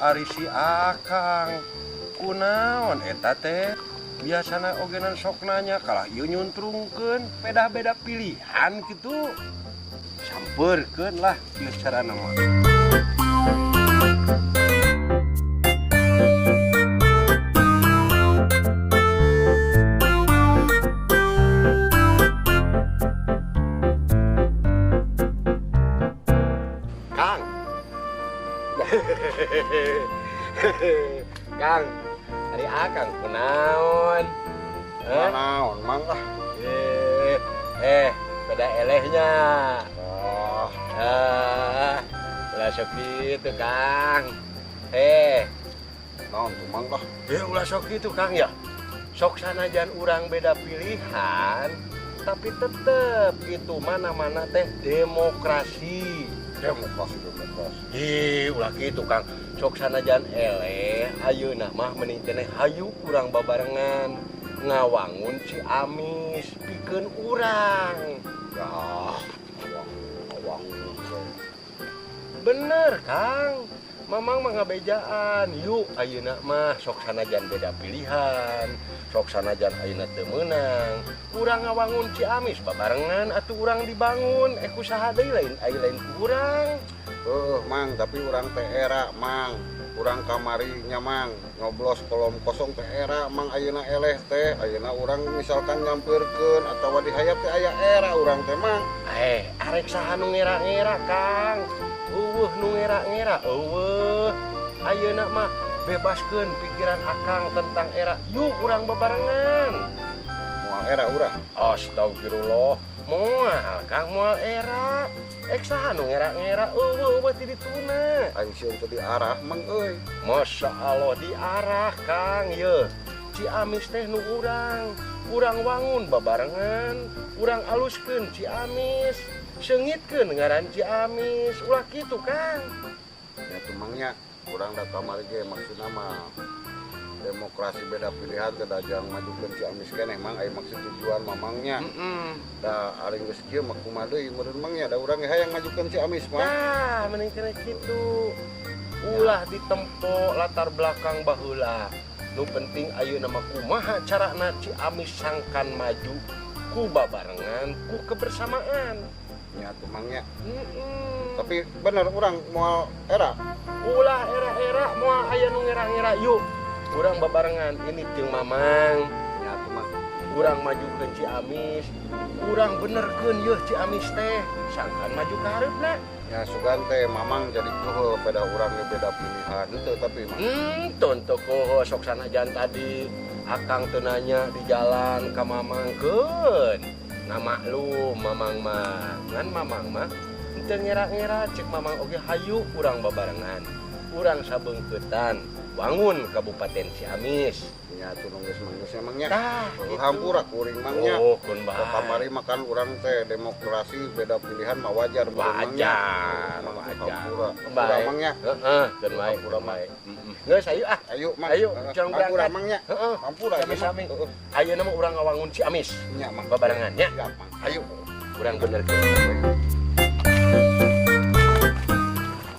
Ari si Akang kunaon eta teh biasana ogenan sok nanya kalah ieu nyuntrungkeun beda-beda pilihan gitu sampeurkeun lah ieu carana mah. Kang. Kang, ari Akang kunaon? Hah? Naon mang ah. Eh, beda elehnya. Ah, Ah, ulah sok kitu, Kang. Eh, naon tuh mang ah. Ulah sok kitu, Kang ya. Sok sanajan urang beda pilihan, tapi tetep itu mana-mana teh demokrasi. Demokrasi demokrasi. Ih, ulah kitu, Kang. Sok sanajan eleh, ayeuna mah mending keneh hayu urang babarengan ngawangun Ciamis pikeun urang. Ya, awang awang. Bener, Kang. Mamang mah ngabejaan. Yuk ayeuna mah sok sanajan beda pilihan, sok sanajan ayeuna teu meunang. Urang ngawangun Ciamis babarengan atuh urang dibangun. Ku saha deui lain aya lain ku urang. Heuh mang, tapi urang teh era mang. Urang kamari nya mang nyoblos kolom kosong teh era mang ayeuna eleh teh ayeuna urang misalkan nyampeurkeun atawa dihayap teh aya era urang teh mang. Arek saha nu ngera-ngera, Kang? Eueuh nu ngera-ngera, eueuh. Ayeuna mah bebaskeun pikiran Akang tentang era. Yuk urang bebarengan. Moal era urang. Astagfirullah. Moal, Kang, moal era. Ek saha nu ngera-ngera, eueuh eueuh ti dituna. Aing sieun teu diarah mang euy. Masya Allah diarah, Kang, ye. Ciamis teh nu urang. Urang wangun babarengan, urang aluskeun Ciamis, seungitkeun ngaran Ciamis, ulah kitu, Kang. Ya tuh mangnya, urang da kamari ge maksudna mah demokrasi beda pilihan teh da jang majukeun Ciamis keneh mang aya maksud tujuan mamangnya. Da ari geus kieu mah kumaha deui meureun mangnya da urang ge hayang majukeun Ciamis mah. Tah, mending keneh kitu. Ulah ditempo latar belakang baheula. Nu penting ayeuna mah kumaha carana Ciamis sangkan maju ku babarengan ku kebersamaan. Nya tuh mangnya. Tapi bener urang moal era. Ulah era-era moal aya nu ngera-ngera yuk. Urang babarengan ini jeung Mamang. Nya tuh mah. Urang majukeun Ciamis, urang benerkeun yeuh Ciamis teh sangkan maju ka hareupna. Ya sugan teh Mamang jadi keuheul beda urang ge beda pilihan henteu tapi mah. Tonto keuheul sok sanajan tadi Akang teu nanya di jalan ka Mamang keun. Nah maklum Mamang mah, ngan Mamang mah henteu ngera-ngera cek Mamang oge hayu urang babarengan. Urang sabeungkeutan wangun Kabupaten Ciamis. Nya atuh nu geus mah geus emang nya. Tah, Oh, gitu. hampura kuring mang nya. Oh, kun bae. Kamari makan urang teh demokrasi beda pilihan mah wajar meureun mang nya. Wajar, Mang wajar. hampura. Bae. Hampura mang nya. Heeh, keun bae, Hampura keun bae. Geus ayo ah. Ayo mang. Ayo, Heeh, jangan hampura berangkat. mang nya. Heeh. Hampura ieu mah. Sami-sami. Heeh. Ayeuna mah urang ngawangun Ciamis. Nya mang. Babarengan nya. Siap mang. Ayo, urang benerkeun.